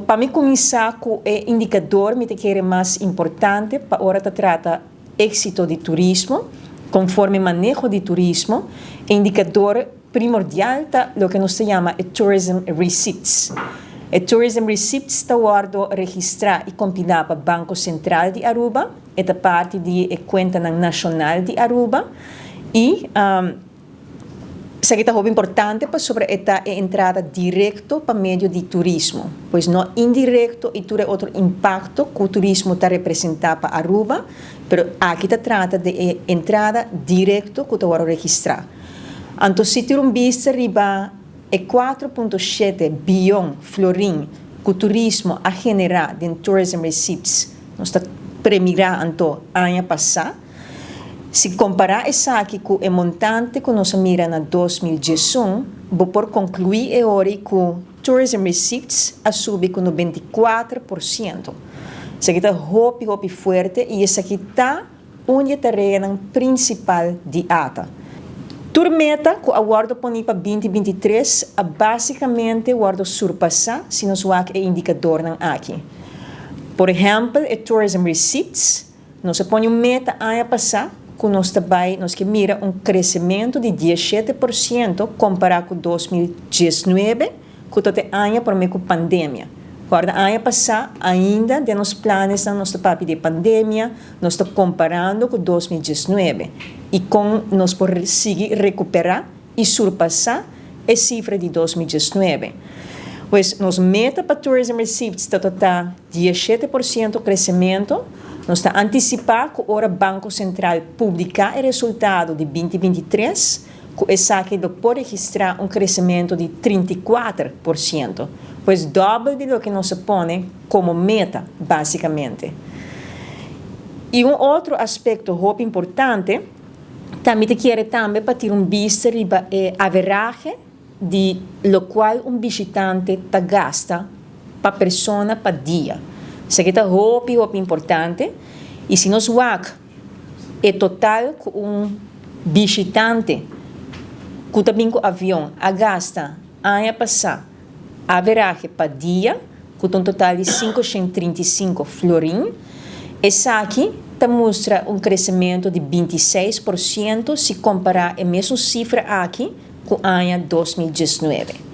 Pa mi cuminsa cu e indicador mi ta kere mas importante pa ora ta trata exito di turismo, conforme maneho di turismo, e indicador primordial ta loke nos ta yama e tourism receipts. E tourism receipts ta wordo registra y compila pa Banco Central di Aruba, e ta parti di e cuentanan nacional di Aruba y esaki ta hopi importante pasobra e ta e entrada directo pa medio di turismo, pues no indirecto y tur e otro impacto cu turismo ta representa pa Aruba, pero aki ta trata di e entrada directo cu ta wordo registra. Anto si tira un bista riba e 4.7 biyon florin cu turismo a genera den tourism receipts, nos ta premira anto aña pasa, si compara esaki cu e montante cu nos a mira na 2011, bo por conclui e ori cu tourism receipts a subi cu 94%. Esaki ta hopi hopi fuerte y esaki ta un di e tareanan principal di ATA. Tur meta cu a wordo poni pa 2023 a basicamente wordo surpasa si nos wak e indicadornan aki. Por ehempel, e tourism receipts, nos a pone un meta aña pasa cu nos ta bay, nos kier mira un crecemento di 17% compara cu 2019, cu ta e aña prome cu pandemia. Guarda, aña pasa ainda den nos planes nos ta papia di pandemia, nos ta comparando cu 2019 y con nos por sigui recupera y surpasa e cifra di 2019. Pues nos meta pa tourism receipts ta total 17% crecemento. Nos ta anticipa cu ora Banco Central publica e resultado di 2023, cu esaki lo por registra un crecemento di 34%, pues dobel di loke nos a pone como meta, basicamente. Y un otro aspecto hopi importante, tambe ta kier tambe pa tira un bista riba e average di locual un bishitante ta gasta pa persona pa dia. Esaki ta hopi hopi importante y si nos wak e total cu un bishitante cu ta bin cu avion a gasta aña pasa average pa dia, cu un total di 535 florin, esaki ta mustra un crecemento di 26% si compara e mesun cifra aki cu aña 2019.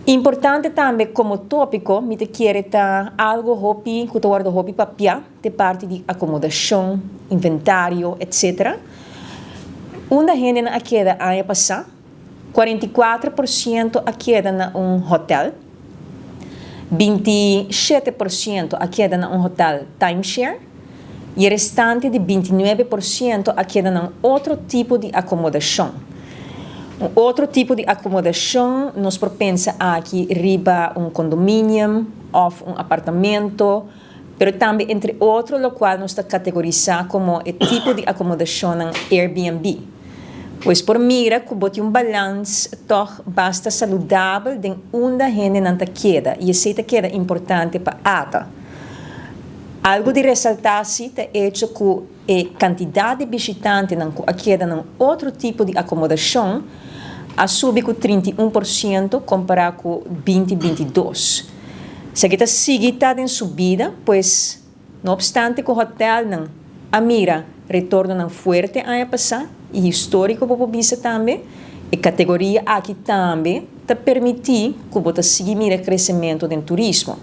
Importante tambe como topico, mi ta kere ta algo hopi, cu ta wordo hopi papia, di parti di acomodacion, inventario, etc. Unda hende a keda aña pasa, 44% a keda na un hotel, 27% a keda na un hotel timeshare y e restante di 29% a keda na otro tipo di acomodacion. Un otro tipo di acomodacion, nos por pensa aki riba un condominium of un apartamento, pero tambe, entre otro, locual nos ta categorisa como e tipo di acomodacion Airbnb. Pues por mira cu bo tin un balans toch basta saludabel den unda hendenan ta keda y esey ta keda importante pa ATA. Algo di resalta si ta hecho cu e cantidad di bishitantenan cu a keda na otro tipo di acomodacion a subi cu 31% compara cu 2022. Esaki ta sigui ta den subida, pues no obstante cu hotelnan a mira retornonan fuerte aña pasa y historico por bisa tambe, e categoria aki tambe ta permiti cu bo ta sigui mira crecemento den turismo.